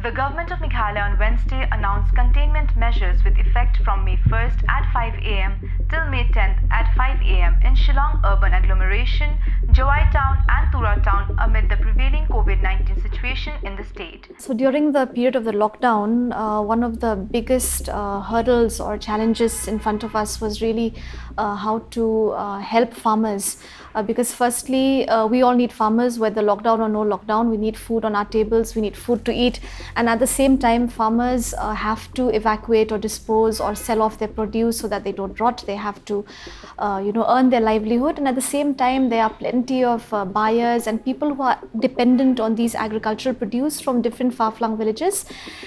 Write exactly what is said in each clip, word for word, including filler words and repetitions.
The government of Meghalaya on Wednesday announced containment measures with effect from May first at five a m till May tenth at five a m in Shillong urban agglomeration, Jowai town and Tura town amid the prevailing COVID nineteen situation in the state. So during the period of the lockdown, uh, one of the biggest uh, hurdles or challenges in front of us was really uh, how to uh, help farmers. Uh, because firstly, uh, we all need farmers, whether lockdown or no lockdown. We need food on our tables, we need food to eat. And at the same time, farmers uh, have to evacuate or dispose or sell off their produce so that they don't rot. They have to uh, you know, earn their livelihood. And at the same time, there are plenty of uh, buyers and people who are dependent on these agricultural produce from different far-flung villages.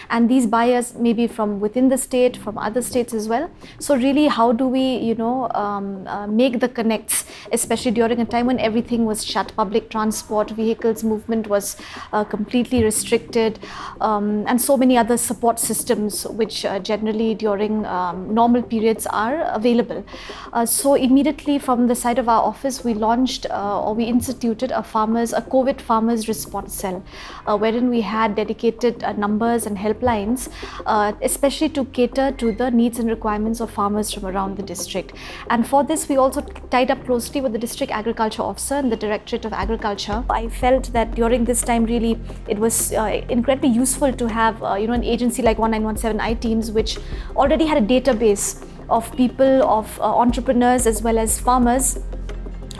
And these buyers may be from within the state, from other states as well. So really, how do we, you know, um, uh, make the connects, especially during a time when everything was shut, public transport, vehicles movement was uh, completely restricted, um, and so many other support systems which uh, generally during um, normal periods are available. Uh, so immediately from the side of our office, we launched uh, or we instituted a farmers, a COVID farmers response cell, uh, wherein we had dedicated uh, numbers and helplines, uh, especially to cater to the needs and requirements of farmers from around the district. And for this, we also tied up closely with the district agriculture officer and the Directorate of Agriculture. I felt that during this time, really, it was uh, incredibly useful to have, uh, you know, an agency like one nine one seven I teams, which already had a database of people, of uh, entrepreneurs as well as farmers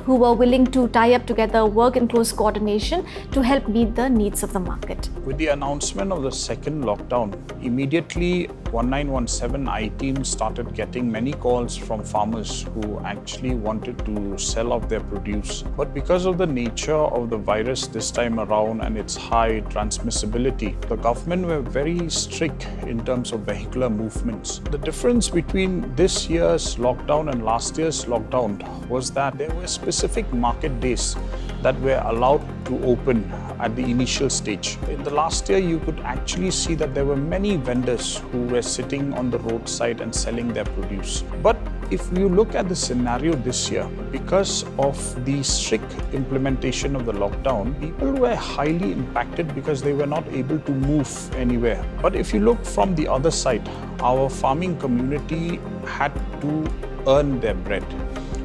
who were willing to tie up together, work in close coordination to help meet the needs of the market. With the announcement of the second lockdown, immediately one nine one seven I team started getting many calls from farmers who actually wanted to sell off their produce. But because of the nature of the virus this time around and its high transmissibility, the government were very strict in terms of vehicular movements. The difference between this year's lockdown and last year's lockdown was that there were specific market days that were allowed to open at the initial stage. In the last year, you could actually see that there were many vendors who were sitting on the roadside and selling their produce. But if you look at the scenario this year, because of the strict implementation of the lockdown, people were highly impacted because they were not able to move anywhere. But if you look from the other side, our farming community had to earn their bread.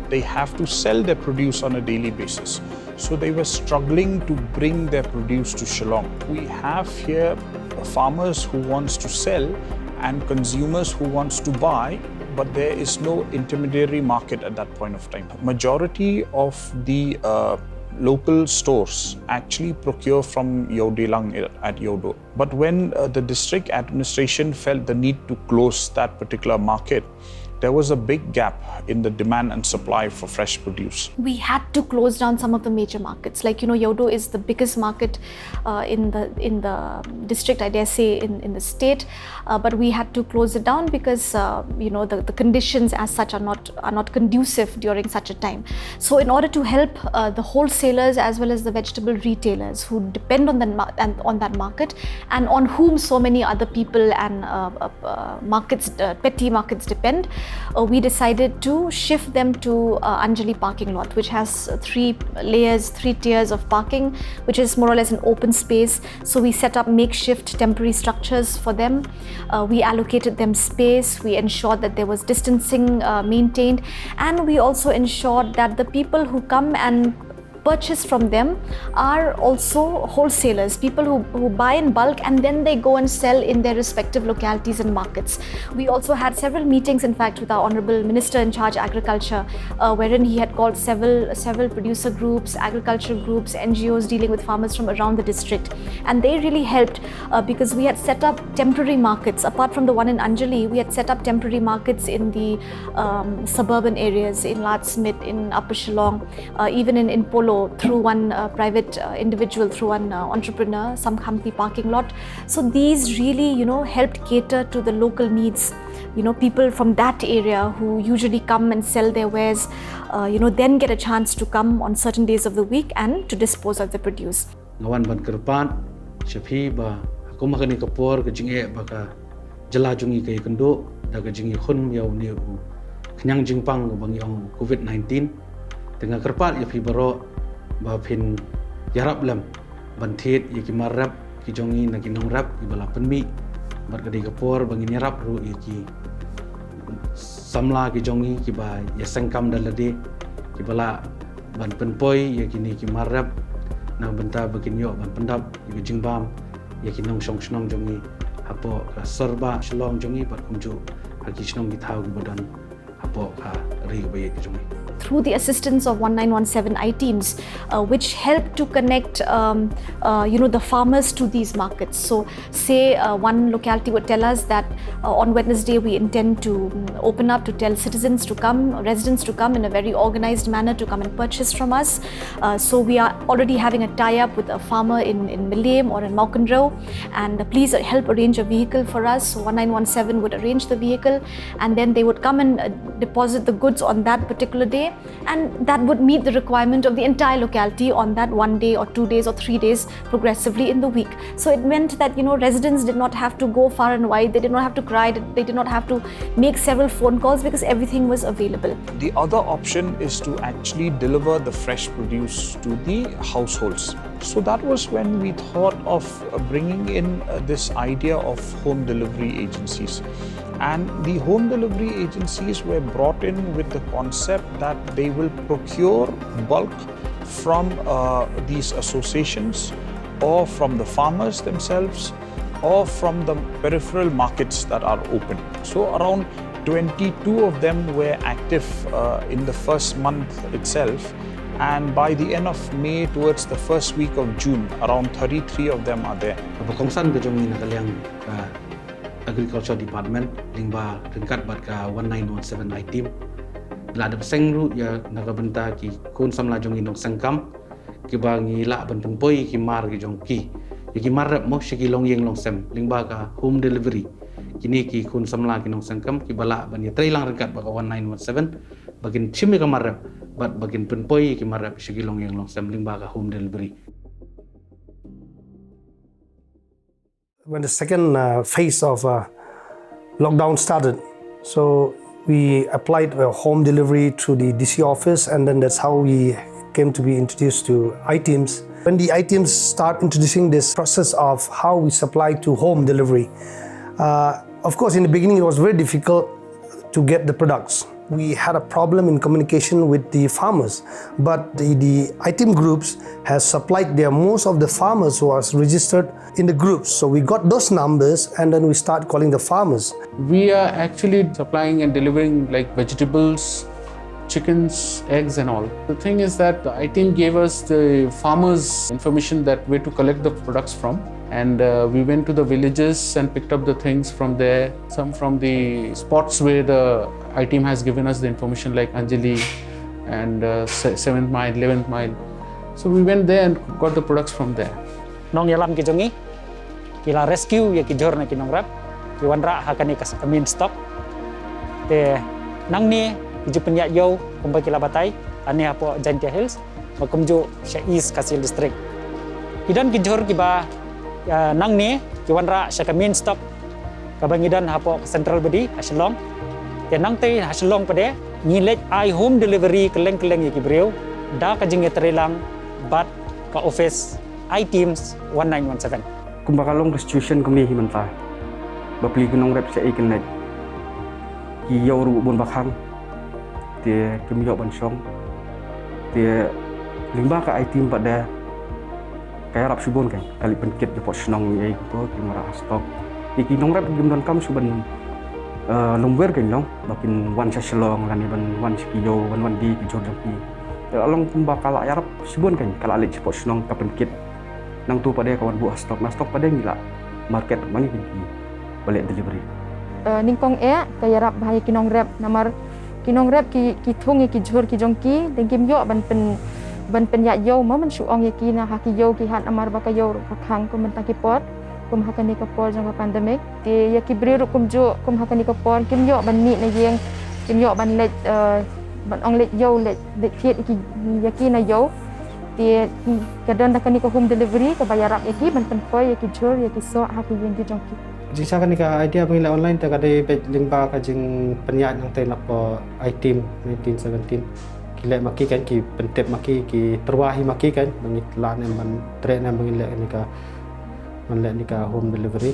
They have to sell their produce on a daily basis. So they were struggling to bring their produce to Shillong. We have here farmers who wants to sell and consumers who wants to buy, but there is no intermediary market at that point of time. Majority of the uh, local stores actually procure from Yodelang at Yodo. But when uh, the district administration felt the need to close that particular market, there was a big gap in the demand and supply for fresh produce. We had to close down some of the major markets. Like, you know, Yodo is the biggest market uh, in the in the district, I dare say, in, in the state. Uh, but we had to close it down because uh, you know, the, the conditions as such are not are not conducive during such a time. So in order to help uh, the wholesalers as well as the vegetable retailers who depend on the mar- and on that market, and on whom so many other people and uh, uh, uh, markets, uh, petty markets depend, uh, we decided to shift them to uh, Anjali parking lot, which has three layers, three tiers of parking, which is more or less an open space. So we set up makeshift temporary structures for them. Uh, we allocated them space. We ensured that there was distancing uh, maintained, and we also ensured that the people who come and purchase from them are also wholesalers, people who, who buy in bulk and then they go and sell in their respective localities and markets. We also had several meetings, in fact, with our Honorable Minister in charge agriculture, uh, wherein he had called several several producer groups, agriculture groups, N G Os dealing with farmers from around the district, and they really helped uh, because we had set up temporary markets. Apart from the one in Anjali, we had set up temporary markets in the um, suburban areas, in Laddsmith, in Upper Shillong, uh, even in, in Polo, through one uh, private uh, individual, through one uh, entrepreneur, Samkhamti parking lot. So these really, you know, helped cater to the local needs. You know, people from that area who usually come and sell their wares, uh, you know, then get a chance to come on certain days of the week and to dispose of the produce. Nga wan ban kyrpad sha phi ba ha kum ha kane ka por ka jingeh ba ka jylla jong ngi ka ïakynduh da ka jingïakhun ïa une u khñiang jingpang ba ngi ong covid nineteen. Te nga kyrpad ïa phi baroh ba phin ïarap lem ban thied ïa ki mar rep ki jong ngi na ki nongrep kiba la pynmih bad ka dei ka por ba ngin ïarap ruh ïa ki samla ki jong ngi kiba ïaseng kam da lade, kiba lah ban pynpoi ïa kine ki mar rep na ka bynta ba kin ïoh ban pyndap ïa ka jingbam ïa ki nongshong shnong jong ngi hapoh ka sor bah Shillong jong ngi bad kumjuh ha ki shnong ki thaw kiba don hapoh ka ri kaba ïeit ka jong ngi. Through the assistance of one nine one seven I teams, uh, which help to connect, um, uh, you know, the farmers to these markets. So, say uh, one locality would tell us that uh, on Wednesday we intend to mm, open up to tell citizens to come, residents to come in a very organized manner to come and purchase from us. Uh, so we are already having a tie-up with a farmer in, in Mylliem or in Mawkynrew, and uh, please help arrange a vehicle for us. So one nine one seven would arrange the vehicle, and then they would come and uh, deposit the goods on that particular day, and that would meet the requirement of the entire locality on that one day or two days or three days progressively in the week. So it meant that, you know, residents did not have to go far and wide, they did not have to cry, they did not have to make several phone calls because everything was available. The other option is to actually deliver the fresh produce to the households. So that was when we thought of uh, bringing in uh, this idea of home delivery agencies. And the home delivery agencies were brought in with the concept that they will procure bulk from uh, these associations or from the farmers themselves or from the peripheral markets that are open. So around twenty-two of them were active uh, in the first month itself, and by the end of May, towards the first week of June, around thirty-three of them are there. Ka kongsan ka jong ngi na ka liang ka Agriculture Department lyngba ryngkat bad ka one nine one seven I team la dep seng ruh ïa na ka bynta ki khun samla jong ngi nongseng kam kiba ngi lah ban pynpoi ki mar ki jong ki, ïa ki mar rep mo sha ki longïing longsem lyngba ka home delivery. Kine ki khun samla ki nongseng kam kiba lah ban ïatreilang ryngkat bad ka one nine one seven ba kin shim ïa ka mar rep bad ba kin pynpoi ïa ki mar rep sha ki longïing longsem lyngba ka home delivery. When the second uh, phase of uh, lockdown started, so we applied a home delivery through the D C office, and then that's how we came to be introduced to I teams. When the I teams start introducing this process of how we supply to home delivery, uh, of course, in the beginning it was very difficult to get the products. We had a problem in communication with the farmers, but the, the I team groups has supplied their most of the farmers who are registered in the groups. So we got those numbers and then we start calling the farmers. We are actually supplying and delivering like vegetables, chickens, eggs and all. The thing is that the I team gave us the farmers' information that where to collect the products from, and uh, we went to the villages and picked up the things from there. Some from the spots where the I team has given us the information, like Anjali and uh, se- seventh mile, eleventh mile. So we went there and got the products from there. Nongïalam ki jong ngi ki la rescue ïa ki jhur na ki nongrep, ki wanrah ha kane ka main stock. Te nangne ki ju pynïaid ïew kumba ki la batai, lane hapoh Jaintia Hills bad kumjuh sha East Khasi Hills District. Ki don ki jhur kiba nangne ki wanrah sha ka main stock kaba ngi don hapoh ka Central Body ha Shillong. Te nangtei ha Shillong pat de ngi leit ai home delivery kylleng kylleng ïa ki briew da ka jingïatreilang bad ka office I teams one nine one seven. Kumba ka long ka situation kumne hi mynta. Bapli ki nongrep shaei kin leit. Ki ïew ruh bun ba khang. Te kim ïoh ban shong. Te lyngba ka I team pat de ka ïarap shibun kan, ka leit pynkit hapoh shnong ïa ki, ki marah ha stock. Ïa ki nongrep kim donkam shuh ban longwer kan long ba kin wan sha Shillong lane ban wan sha ki ïew ban wan die ki jhur jong ki. Te la long kumba ka la ïarap shibun kan, ka la leit shapoh shnong ka pynkit. Nangtu pat de ka wan buh ha stock, na stock pat de ngi la market ma ngi ki ba leh delivery. Nyngkong eh ka ïarap bha ïa ki nongrep namar ki nongrep ki thung ïa ki jhur ki jong ki, te kim ïoh ban pyn ban pynïaid ïew, ma, ban shu ong ïa ki na ha ki ïew ki hat namar ba ka ïew ruh ka khang kum mynta ki por, kum ha kane ka por jong ka pandemic. Te ïa ki briew ruh kumjuh, kum ha kane ka por kim ïoh ban mih na ïing, kim ïoh ban leit ban ong leit ïew leit leit thied ïa ki na ïew. Te ka don da kane ka home delivery kaba ïarap ïa ki ban pynpoi ïa ki jhur ïa ki soh ha ki ïing ki jong ki. Jingshisha kane ka idea ba ngi leh online te ka dei beit lyngba ka jingpynïaid nangtei na ka I team nineteen seventeen. Ki leh ma ki kan, ki pyntip ma ki, ki tyrwa hi ma ki kan ba ngi lah ne ban treh ne ba ngi leh kane ka ban leh kane ka home delivery.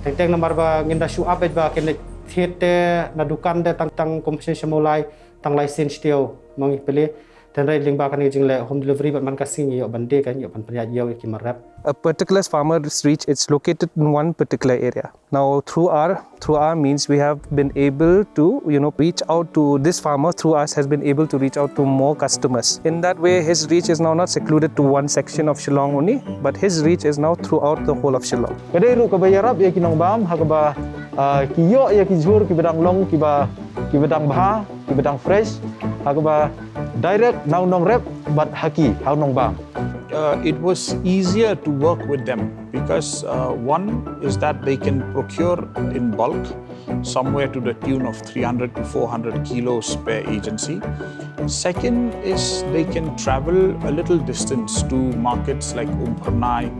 Teng teng namar ba ngin da shu update ba kane thied te na dukan te tang tang compensation sha Mawlai, tang license te ïoh ma ngi pele. Teng re lyngba kane ka jingleh home delivery bad man ka sngi ïoh ban die kan ïoh ban pynïaid ïoh ïa ki mar rep. A particular farmer's reach, it's located in one particular area. Now, through our, through our means, we have been able to, you know, reach out to this farmer. Through us, has been able to reach out to more customers. In that way, his reach is now not secluded to one section of Shillong only, but his reach is now throughout the whole of Shillong. Ka dei ruh kaba ïarap ïa ki nongbam ha kaba, ah, ki ïoh ïa ki jhur kiba dang long, kiba, kiba dang bha, kiba dang fresh, ha kaba direct na u nongrep bad ha ki, ha u nongbam. Uh, it was easier to work with them because, uh, one is that they can procure in bulk, somewhere to the tune of three hundred to four hundred kilos per agency. Second is they can travel a little distance to markets like Umphyrnai,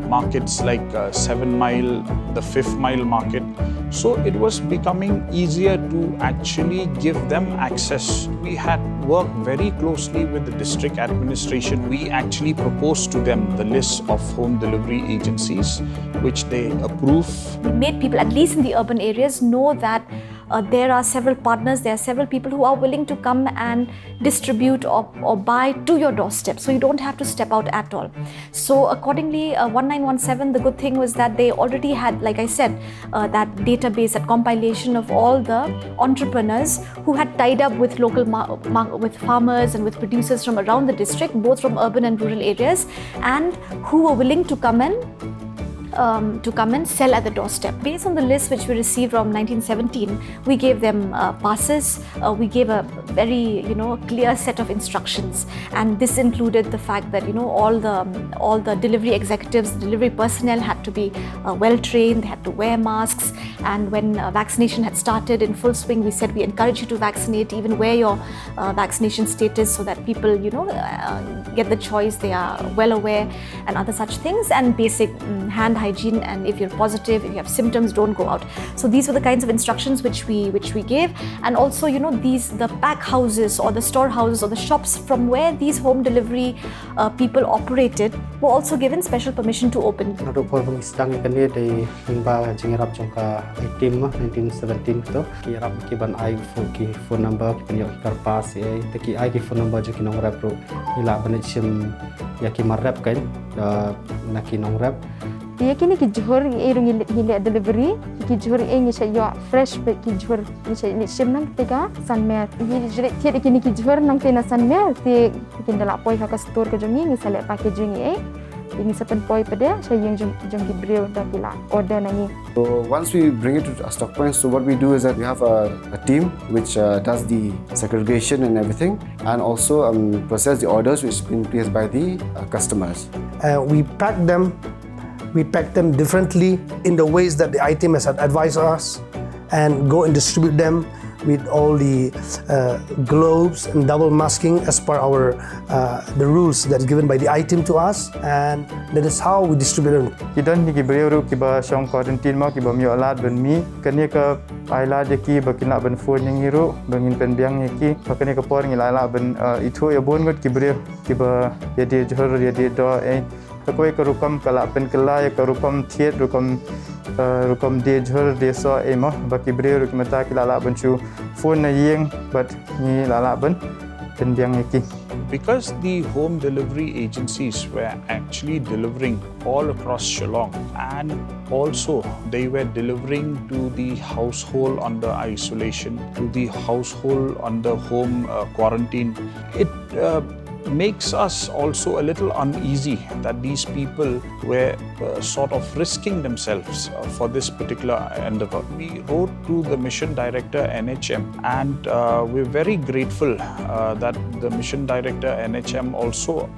markets like, uh, Seven Mile, the Fifth Mile Market. So it was becoming easier to actually give them access. We had worked very closely with the district administration. We actually proposed to them the list of home delivery agencies, which they approved. We made people, at least in the urban areas, know that, uh, there are several partners, there are several people who are willing to come and distribute or, or buy to your doorstep, so you don't have to step out at all. So accordingly, uh, one nine one seven, the good thing was that they already had, like I said, uh, that database, that compilation of all the entrepreneurs who had tied up with local mar-, mar-, with farmers and with producers from around the district, both from urban and rural areas, and who were willing to come and, um, to come and sell at the doorstep. Based on the list which we received from nineteen seventeen, we gave them, uh, passes. Uh, we gave a very, you know, clear set of instructions, and this included the fact that, you know, all the, all the delivery executives, delivery personnel had to be, uh, well trained. They had to wear masks, and when, uh, vaccination had started in full swing, we said, "We encourage you to vaccinate, even wear your, uh, vaccination status, so that people, you know, uh, get the choice, they are well aware," and other such things, and basic, mm, hand hygiene, and if you're positive, if you have symptoms, don't go out. So these were the kinds of instructions which we, which we gave. And also, you know, these, the pack houses or the storehouses or the shops from where these home delivery, uh, people operated were also given special permission to open. Naduh por ba ngi sdang ïa kane, dei lyngba jingïarap jong ka ATIM nineteen seventeen to. Ki ïarap ki ban ai phone, ki phone number, ki pynïoh ki kyrpad, eh, te ki ai ki phone number jong ki nongrep ruh. Ngi lah ban leit shim ïa ki mar rep kan, eh, na ki nongrep. Ïa kine ki jhur ngi ruh ngi leh, ngi leh delivery, ki jhur ngi shah ïoh fresh bad ki jhur ngi shah leit shim na kata ka Sanmer. Ngi ju leit thied ïa kine ki jhur na kata na Sanmer, te kin da lah poi ha ka store ka jong ngi, ngi sa leh packaging ïa, te ngi sa pynpoi pat de sha ïing jong, jong ki briew da ki la order na ngi. So once we bring it to a stock point, so what we do is that we have a, a team which, uh, does the segregation and everything, and also, um, process the orders which been placed by the, uh, customers. Uh, we pack them, we pack them differently in the ways that the ATIM has advised us, and go and distribute them with all the, uh, gloves and double masking as per our, uh, the rules that is given by the ATIM to us, and that is how we distribute them. Ki don hi ki briew ruh kiba shong quarantine mo, kiba ym ïoh lad ban mih. Kane ka ai lad ïa ki ba kin lah ban phone ïa ngi ruh ba ngin pynbiang ïa ki. Ba kane ka por ngi lah lah ban, uh, ithuh ïa bun ngut ki briew kiba ïa die jhur, ïa die doh, eh. Ka kawei ka rukom ka lah pynkylla ïa ka rukom thied, rukom, eh, rukom die jhur, die soh, eh, mo, ba ki briew ruh ki mynta ki lah lah ban shu phone na ïing bad ngi lah lah ban pynbiang ïa ki. Because the home delivery agencies were actually delivering all across Shillong, and also they were delivering to the household under isolation, to the household under home, uh, quarantine. It, uh, makes us also a little uneasy that these people were, uh, sort of risking themselves, uh, for this particular endeavor. We wrote to the mission director N H M, and, uh, we're very grateful, uh, that the mission director N H M also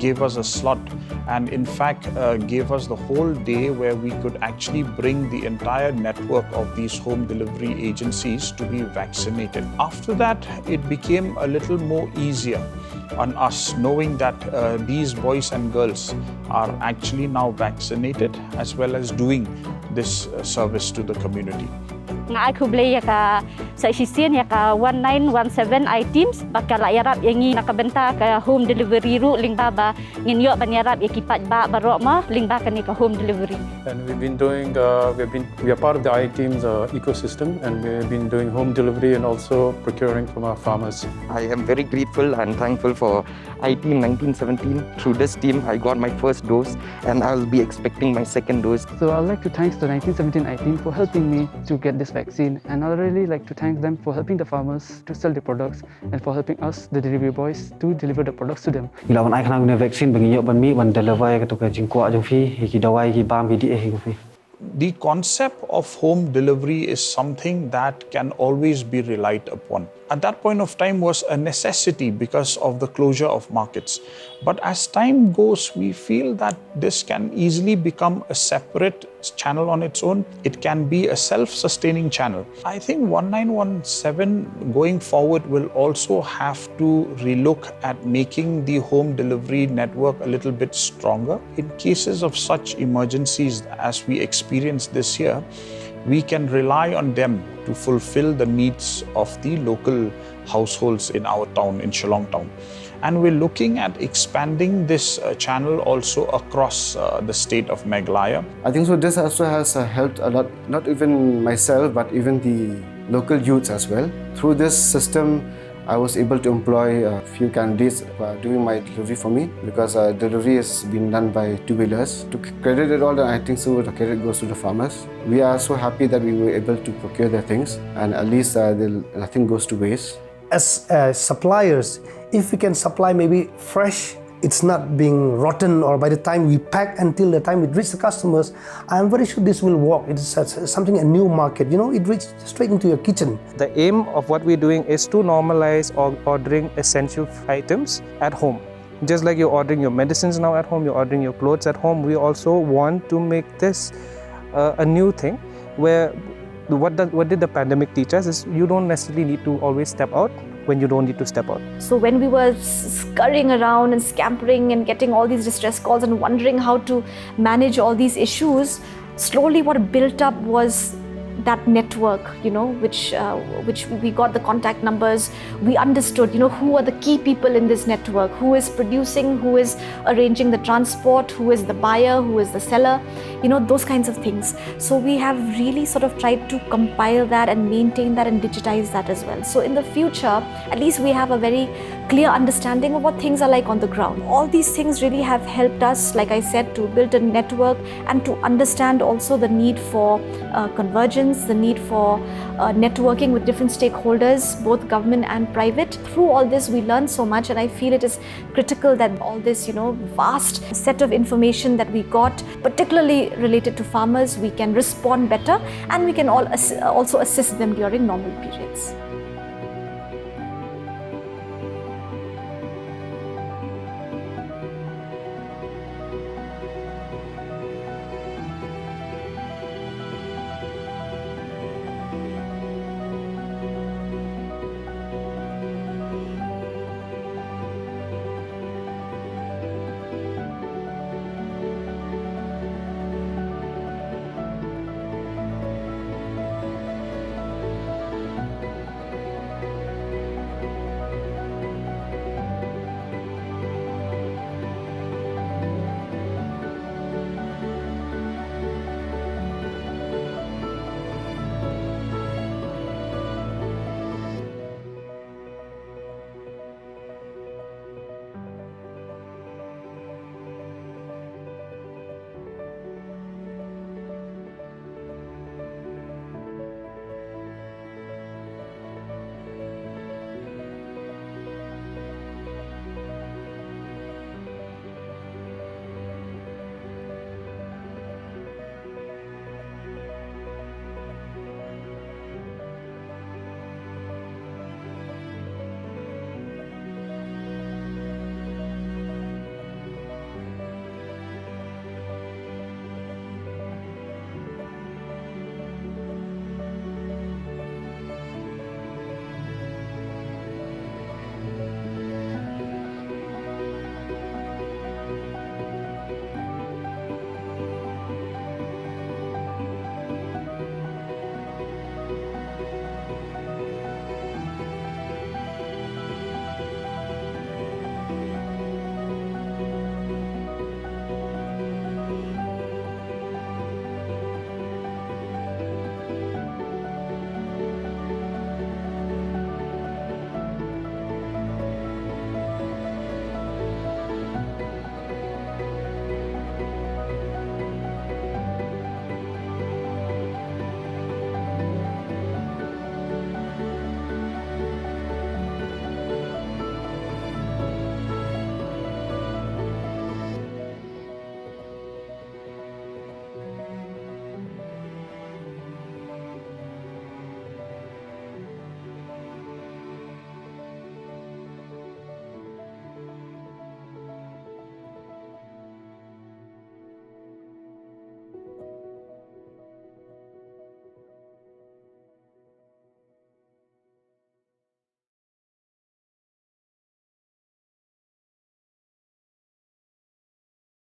gave us a slot and in fact, uh, gave us the whole day where we could actually bring the entire network of these home delivery agencies to be vaccinated. After that, it became a little more easier on us, knowing that, uh, these boys and girls are actually now vaccinated as well as doing this, uh, service to the community. Nga ai khublei ïa ka sa shisien ïa ka one nine one seven iTeams ba ka la ïarap ïa ngi na ka bynta ka home delivery ruh lyngba ba ngin ïoh ban ïarap ïa ki paidbah baroh mo lyngba kane ka home delivery. And we've been doing, uh, we've been, we are part of the iTeams uh, ecosystem, and we've been doing home delivery and also procuring from our farmers. I am very grateful and thankful for iTeam nineteen seventeen. Through this team, I got my first dose, and I'll be expecting my second dose. So I'd like to thanks the nineteen seventeen iTeam for helping me to get this vaccine, and I'd really like to thank them for helping the farmers to sell their products and for helping us, the delivery boys, to deliver the products to them. Ngi la wan ai khnang ne vaccine ba ngi ïoh ban mih ban deliver ïa kato ka jingkwah jong phi, ïa ki dawai, ki bam, ki dieh, ïa phi. The concept of home delivery is something that can always be relied upon. At that point of time was a necessity because of the closure of markets. But as time goes, we feel that this can easily become a separate channel on its own. It can be a self-sustaining channel. I think one nine one seven going forward will also have to relook at making the home delivery network a little bit stronger. In cases of such emergencies as we experienced this year, we can rely on them to fulfill the needs of the local households in our town, in Shillong town. And we're looking at expanding this uh, channel also across uh, the state of Meghalaya. I think so. This also has uh, helped a lot, not even myself, but even the local youths as well. Through this system, I was able to employ a few candidates who are doing my delivery for me because uh, delivery has been done by two wheelers. To credit it all, then I think so the credit goes to the farmers. We are so happy that we were able to procure their things, and at least uh, the, nothing goes to waste. As uh, suppliers, if we can supply maybe fresh, it's not being rotten, or by the time we pack until the time it reaches the customers, I am very sure this will work. It's such- something a new market. You know, it reaches straight into your kitchen. The aim of what we're doing is to normalize or ordering essential items at home. Just like you're ordering your medicines now at home, you're ordering your clothes at home, we also want to make this uh, a new thing where what, the, what did the pandemic teach us is you don't necessarily need to always step out when you don't need to step out. So when we were s- scurrying around and scampering and getting all these distress calls and wondering how to manage all these issues, slowly what built up was that network, you know, which uh, which we got the contact numbers. We understood, you know, who are the key people in this network, who is producing, who is arranging the transport, who is the buyer, who is the seller, you know, those kinds of things. So we have really sort of tried to compile that and maintain that and digitize that as well. So in the future, at least we have a very clear understanding of what things are like on the ground. All these things really have helped us, like I said, to build a network and to understand also the need for uh, convergence, the need for uh, networking with different stakeholders, both government and private. Through all this, we learn so much, and I feel it is critical that all this, you know, vast set of information that we got, particularly related to farmers, we can respond better, and we can all ass- also assist them during normal periods.